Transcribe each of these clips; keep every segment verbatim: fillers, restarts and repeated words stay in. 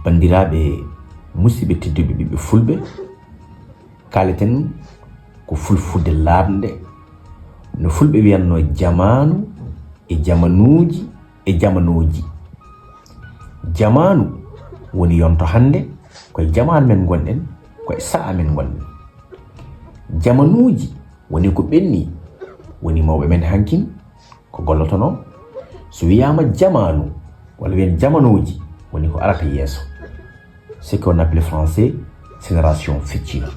Banndiraaɓe musidɓe tedduɓe ɓiɓɓe fulɓe, kaaleten ko fulfulde laaɓnde, no fulɓe wiyatnoo jamaanu e jamanuuji e jamanooji. Jamaanu woni yonto hannde, ko e jamaanu men ngonɗen, ko e sa'a men ngonɗen. Jamanuuji woni ko ɓenni, woni mawɓe men hankin, ko gollotonoo. So wiyaama jamaanu, walla wiyen jamanooji, woni ko arata yeeso. Ce qu'on appelle français génération future.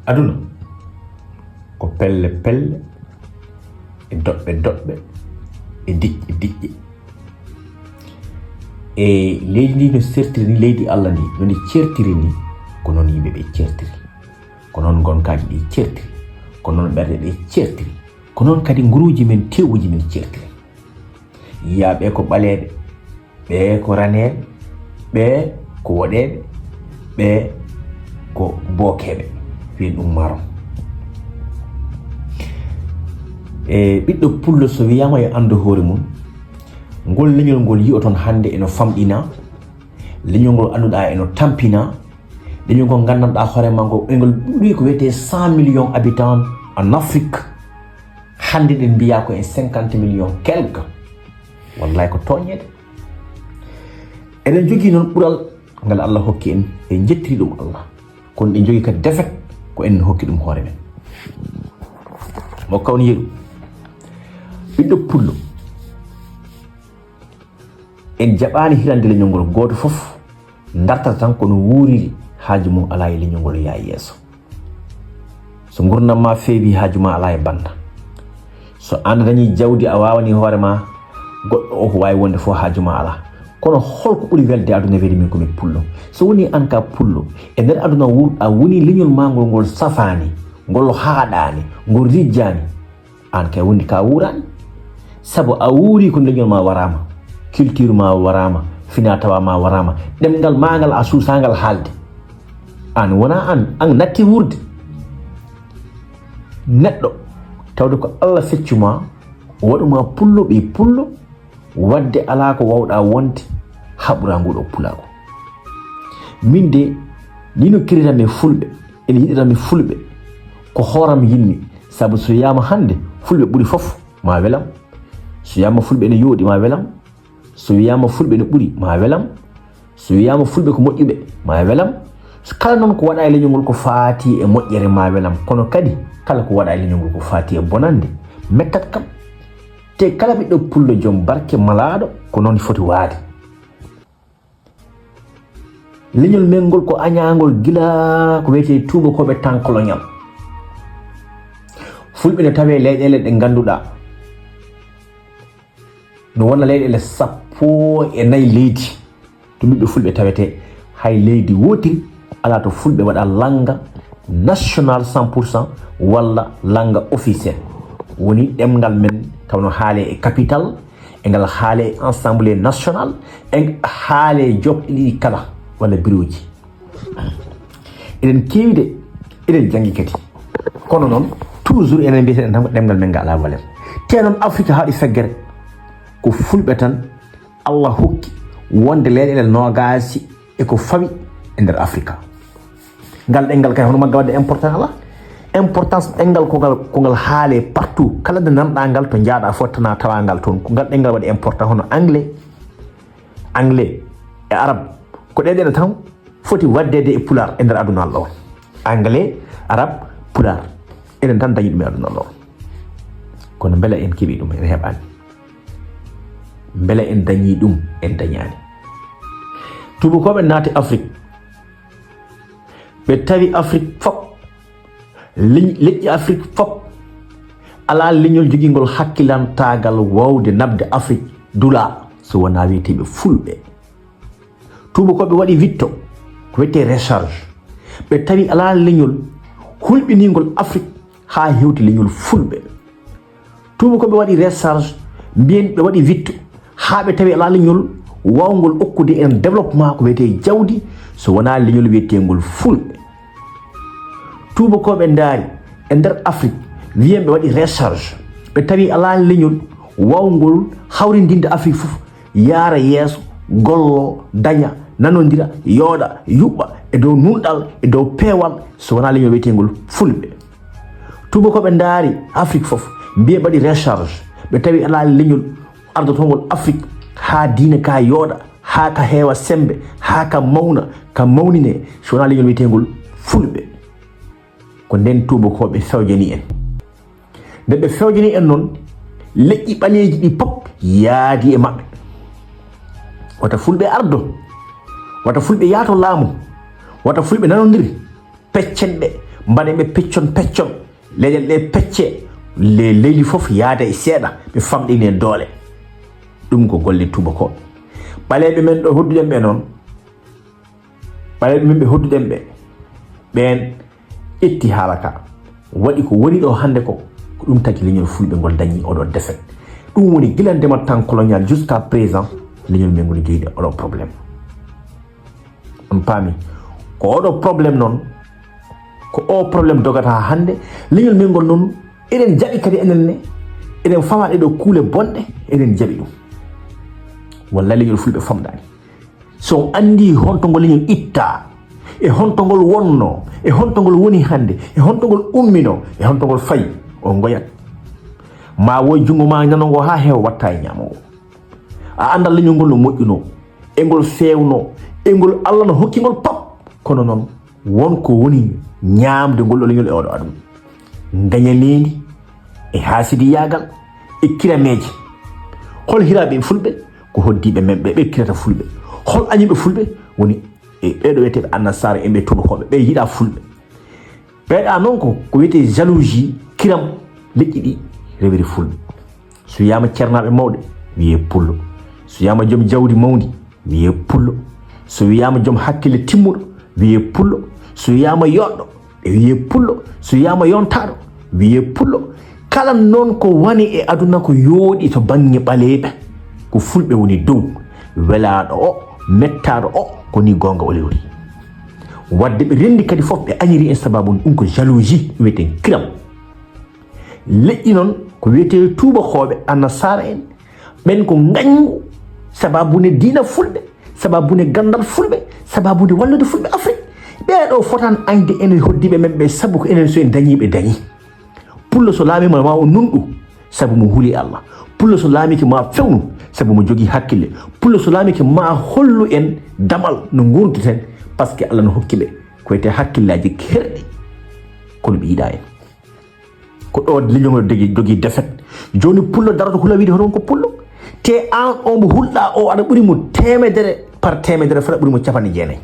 Aduna ko pelle pelle, e doɓɓe doɓɓe, e diƴƴe diƴƴe. E leydi ndi no sertiri ni, leydi Allah ndi, no ndi certiri ni, ko noon yimɓe ɓe certiri. Ko noon ngonkaaji ɗi certiri. Ko noon ɓerɗe ɗe certiri. Ko noon kadi nguruuji men, teewuji men certiri. Yiyaa ɓe ko ɓaleeɓe, ɓe ko raneeɓe, ɓe ko woɗeeɓe, ɓe ko bookeeɓe. Wiyen ɗum maron. E ɓiɗɗo pullo, so wiyaama yo anndu hoore mum, ngol leñol ngol yi'oton hannde eno famɗina, leñol ngol annduɗaa eno tampina, leñol ngol nganndanɗaa hoore maa ngol, engol ɓuri ko wiyetee cent millions habitants en Afrique. Hannde ɗen mbiyaa ko en cinquante millions quelque. Wallahi ko tooñeede. Eɗen njogii noon ɓural ngal Allah hokki en, en njettiri ɗum Allah. Kono ɗen njogii kadi defet, ko en hokki ɗum hoore men. Mo kawni yeru. Ɓiɗɗo pullo. En jaɓaani hirande leñol ngol, gooto fof dartata tan ko no wuuriri, haaju mum alaa e leñol ngol, yaa yeeso. So ngurndan ma feewi, haaju ma alaa e bannda. So aan a dañii jawdi, a waawanii hoore ma, goɗɗo o ko waawi wonde fof, haaju ma alaa. Kono holko ɓuri welde aduna, weli min ko min pullo. So wonii aan ka pullo, e nder aduna wuur-, a woni leñol ma ngol, ngol safaani, ngol haaɗaani, ngol rijjaani, aan kay wondi ka wuuraani. Sabu a wuuri ko leñol ma waraama, culture ma waraama, fina tawa ma waraama, ɗemngal ma ngal a suusaa ngal haalde. Aan wonaa aan, aan natti wuurde. Neɗɗo, tawde ko Allah feccu ma, waɗu ma pullo, ɓe pullo, waɗde alaa ko waawɗaa wonde haa ɓura nguɗo pulaagu. Min de, ni no kiriran mi fulɓe, ene yiɗiran mi fulɓe, ko hooram yiɗmi, sabu so wiyaama hannde fulɓe ɓuri fof, ma welam. So wiyaama fulɓe ene yooɗi, ma welam. So wiyaama fulɓe ene ɓuri, ma welam. So wiyaama fulɓe ko moƴƴuɓe, ma welam. So kala noon ko waɗaa e leñol ngol ko faati e moƴƴere, ma welam. Kono kadi kala ko waɗaa e leñol ngol ko faati e bonannde, mettat kam. Te kala ɓiɗɗo pullo joom barke malaaɗo ko noon foti waade. Leñol men ngol ko añaangol gila ko wiyetee tuubakooɓe tan colonial. Fulɓe no tawee leyɗeele ɗe ngannduɗaa no wona leyɗeele sappo e nayi leydi. To ɓiɓɓe fulɓe tawetee, hay leydi wootiri alaa to fulɓe waɗa lannga national cent pour cent walla lannga officiel. Woni ɗemngal men taw no haalee e capital, e ngal haalee e assemblée nationale, e haalee joɓɗe ɗiɗi kala walla birooji. Eɗen keewi de, eɗen janngi kadi. Kono noon, toujours enen mbiyeteɗen tan ko ɗemngal men ngal alaa valeur. Te noon Afrique haaɗi feggere, ko fulɓe tan Allah hokki wonde leyɗeele noogaasi e ko fawi e nder Afrika. Ngal ɗemngal kay hono maggal waɗde important alaa. Importance ɗemngal ko ngal, ko ngal haalee partout. Kala nde nanɗaa ngal to njaaɗaa fof tan a tawaa ngal toon. Ko ngal ɗemngal waɗi important hono anglais, anglais e arab. Ko ɗee ɗemɗe tan foti waɗdeede e pulaar e nder aduna Allah o. Anglais, arab, pulaar. Enen tan dañi ɗum e aduna Allah o. Kono mbela en keɓi ɗum, en heɓaani. Mbela en dañi ɗum, en dañaani. Tuubakooɓe naati Afrik. Ɓe tawi Afrik fop, leñ-, leƴƴi Afrik fop, alaa leñol jogingol hakkilantaagal waawde naɓde Afrik dula so wonaa wiyeteeɓe fulɓe. Tuubakooɓe waɗi witto, ko wiyetee recharge. Ɓe tawi alaa leñol hulɓiningol Afrik haa hewti leñol fulɓe. Tuubakooɓe waɗi recharge, mbiyen ɓe waɗi witto, haa ɓe tawi alaa leñol waawngol okkude en développement ko wiyetee jawdi, so wonaa leñol wiyeteengol fulɓe. Tuubakooɓe ndaari e nder Afrik, mbiyen ɓe waɗi recharge, ɓe tawi alaa leñol waawngol hawrindinde Afrik fof, yaara yeeso, gollo, daña, nanondira, yooɗa, yuɓɓa e dow nunɗal, e dow peewal, so wonaa leñol wiyeteengol Fulɓe. Tuubakooɓe ndaari Afrik fof, mbiye mbaɗi recharge, ɓe tawi alaa leñol ardotongol Afrik haa diine ka yooɗa, haa ka heewa semmbe, haa ka mawna, ka mawnine, so wonaa leñol wiyeteengol Fulɓe. Ko nden tuubakooɓe fewjani en. Nde ɓe fewjani en noon, leƴƴi ɓaleeji ɗi pop yaadi e maɓɓe. Wata Fulɓe ardo, wata Fulɓe yaato laamu, wata Fulɓe nanondir, peccen ɓe, mbaɗen ɓe peccon peccon, leyɗe ɗe pecce, le leydi fof yaada e seeɗa, ɓe famɗine doole. Ɗum ko golle tuubakooɓe. Ɓaleeɓe men ɗo hodduɗen ɓe noon, ɓaleeɓe men ɓe hodduɗen ɓe, ɓeen ƴetti haala ka, waɗi ko woni ɗo hannde ko, ko ɗum tagi leñol Fulɓe ngol dañi oɗo défaite. Ɗum woni gila ndema temps colonial jusqu'à présent, leñol men ngol jeyde oɗo problème. On paami? Ko oɗo problème noon, ko o problème dogata hannde, leñol men ngol noon, eɗen jaɓi kadi enen ne, eɗen fawa ɗe ɗo kuule bonɗe, eɗen jaɓi ɗum. Wallay leñol Fulɓe famɗaani. So on anndi honto ngol leñol itta, e honto ngol wonno, e honto ngol woni hannde, e honto ngol ummino, e honto ngol fayi, on ngoyat. Ma woy junngo ma nano ngo haa heewa watta e ñaamo ngo. A annda leñol ngol no moƴƴuno, e ngol feewno, e ngol Allah no hokki ngol pop. Kono noon, won ko woni ñaamde ngol ɗo leñol e oɗo aduna. Ngañaneendi, e haasidiyaagal, e kirameeje. Hol hiraaɓe en Fulɓe? Ko hoddiiɓe men ɓe, ɓe kirata Fulɓe. Hol añuɓe Fulɓe? Woni e ɓeeɗo wiyeteeɓe Annasaara, en ɓe tuubakooɓe, ɓe yiɗa Fulɓe. Ɓeeɗa noon ko, ko wiyetee jalousie, kiram, leƴƴi ɗi rewiri Fulɓe. So wiyaama ceernaaɓe mawɓe, wiyee Pullo. So wiyaama joom jawdi mawndi, wiyee Pullo. So wiyaama joom hakkille timmuɗo, wiyee Pullo. So wiyaama yooɗɗo, ɓe wiyee Pullo. So wiyaama yontaaɗo, wiyee Pullo. Kala noon ko woni e aduna ko yooɗi to bannge ɓaleeɓe, ko Fulɓe woni dow. Welaaɗo o, mettaaɗo o, ko ni goonga o rewri. Wadde ɓe renndi kadi fof ɓe añiri en sababu ɗum ko jalousie, wiyeten kiram. Leƴƴi noon ko wiyetee tuubakooɓe, Annasaara en, ɓen ko ngañgu sababu ne diina Fulɓe, sababu ne ganndal Fulɓe, sababu ne wallude Fulɓe Afrik. Ɓee ɗo fotan añde enen hoddiiɓe men ɓe, sabu ko enen so en dañii, ɓe dañii. Pullo so laamiima ma o nunɗu, sabu mo huli Allah. Pullo so laamiike ma fewnu, sabu mo jogii hakkille. Pullo so laamiike ma hollu en damal no nguurdirten, parce que Allah no hokki ɓe ko wiyetee hakkillaaji herɗi, kono ɓe yiɗaa en. Ko ɗo leñol ngol dogi, dogi défaite. Jooni Pullo daroto hula wiide hono ko Pullo. Te aan o mo hulɗa o, aɗa ɓuri mo teemedere par teemedere, fota ɓuri mo capanɗe jeenayi.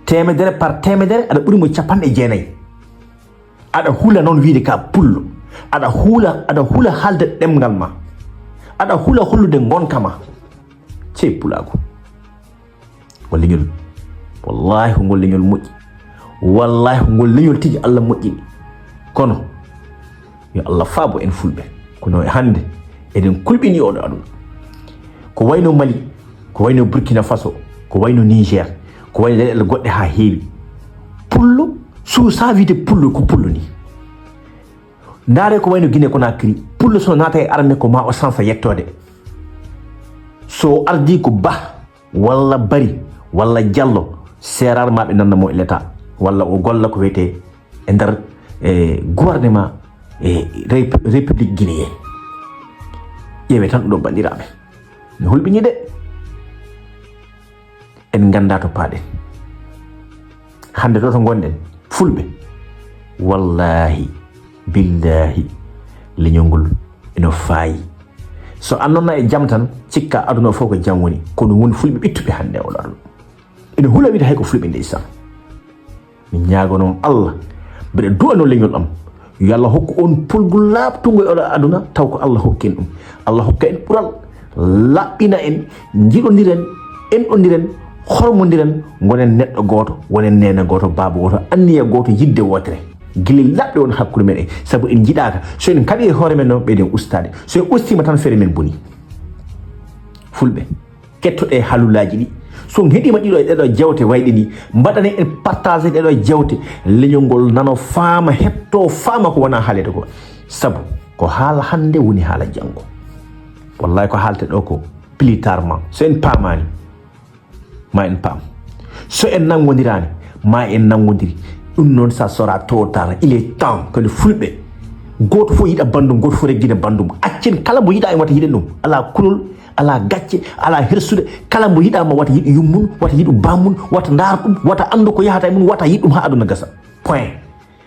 Teemedere par teemedere, aɗa ɓuri mo capanɗe jeenayi. Aɗa hula noon wiide ka Pullo. Aɗa hula, aɗa hula haalde ɗemngal ma. Aɗa hula hollude ngonka ma. Sey Pulaagu. Ngol leñol, wallaahi ko ngol leñol moƴƴi. Wallaahi ko ngol leñol tigi Allah moƴƴini. Kono, yo Allah faabo en Fulɓe. Kono e hannde, eɗen kulɓini oɗo aduna. Ko wayno Mali, ko wayno Burkina Faso, ko wayno Niger, ko wayno leyɗeele goɗɗe haa heewi. Pullo, suusaa wiide Pullo ko Pullo ni. Ndaare ko wayno Guinée Conakry, Pullo so naata e armée ko ma o sansa yettoode. So ardii ko Bah, walla Bari, walla Jallo, seeraare ma ɓe nanna mo e l'État, walla o golla ko wiyetee e nder, e gouvernement, e rep-, République Guinée. Ƴeewee tan ɗum ɗo, banndiraaɓe. Mi hulɓinii de. En nganndaa to paaɗen. Hannde ɗo to ngonɗen, Fulɓe, wallaahi, billaahi, leñol ngol ina faayi. So a nonna e jam tan, cikka aduna o fof ko jam woni. Kono won Fulɓe ɓittuɓe hannde e oɗo aduna. Ina hula wiide hay ko Fulɓe ndeysaan. Mi ñaago noon Allah, mbeɗa du'anoo leñol am, yo Allah hokku on pulgu laaɓtungo e oɗo aduna, taw ko Allah hokki en ɗum. Allah hokka en ɓural, laɓɓina en, njiɗondiren, enɗondiren, hormondiren, ngonen neɗɗo gooto, wonen neene gooto, baaba gooto, anniya gooto, yidde wootere. Gila laɓɓe won hakkunde meɗen, sabu en njiɗaaka. So en kaɓii e hoore men noon, ɓeyden ustaade. So en ustiima tan, feere men boni. Fulɓe, kettoɗee haalulaaji ɗi. So on heɗiima ɗiɗo e ɗeɗo jewte wayɗe ni, mbaɗanee en partage ɗeɗo jewte. Leñol ngol nano faama, hetto faama ko wona haalede ko. Sabu ko haala hannde woni haala janngo. Wallahi ko haalte ɗo ko, Plus tard ma, so en paamaani, ma en paam. So en nanngondirani, ma en nanngondiri. Ɗum noon, ça sera trop tard. Il est temps que le fulɓe, gooto fof yiɗa banndum, gooto fof reggina banndum. Accen kala mbo yiɗa en wata yiɗen ɗum. Alaa kulol, alaa gacce, alaa hersude. Kala mbo yiɗa ma wata yiɗu yummum, wata yiɗu bammum, wata ndaar ɗum, wata anndu ko yahata e mum, wata yiɗ ɗum haa aduna gasa. Point.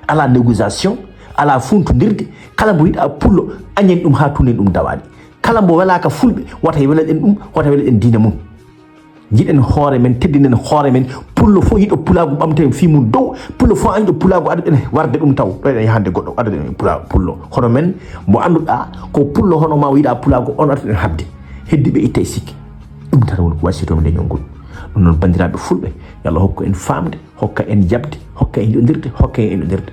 Alaa négociation, alaa funtondirde. Kala mbo yiɗa pullo, añen ɗum haa tunen ɗum dawaali. Kala mbo welaaka fulɓe, wata welaɗen ɗum, wata welaɗen diine mum. Jiɗen hoore men, teddinen hoore men. Pullo fof yiɗo pulaagu, ɓamten fii mum dow. Pullo fof añɗo pulaagu, aɗaɗen warde ɗum taw. Ɗo eɗen yahande goɗɗo, aɗaɗen pula-, pullo. Hono men, mo annduɗaa ko pullo hono ma, o yiɗa pulaagu, on aɗaɗen haɓde. Heddiiɓe itta e sikke. Ɗum tan woni ko wasiyatoo-mi leñol ngol. Ɗum noon, banndiraaɓe fulɓe, yo Allah hokku en faamde, hokka en jaɓde, hokka en yiɗondirde, hokka en enɗondirde.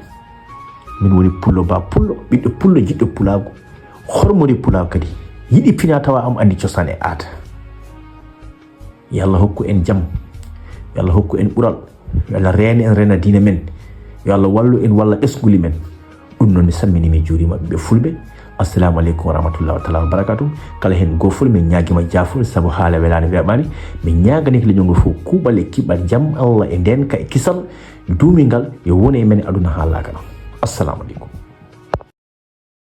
Min woni Pullo Ba Pullo, ɓiɗɗo pullo, jiɗɗo pulaagu, hormori pulaagu kadi. Yiɗi fina tawa am, anndi cosaan e aada. Yo Allah hokku en jam. Yo Allah hokku en ɓural. Yo Allah reene en, reena diine men. Yo Allah wallu en, walla ɓesnguli men. Ɗum noon, mi salminii, mi juuriima ɓiɓɓe fulɓe. Assalamu aleykum wa rahmatullahi wa taala wa barakatuh. Kala heen goofol, min ñaagiima jaafol sabu haala welaani weeɓaani. Min ñaaganii ko leñol ngol fof kuuɓal e kiɓal, jam Allah e ndeenka e kisal duumingal yo won e men aduna haa laakara. Assalamu aleykum.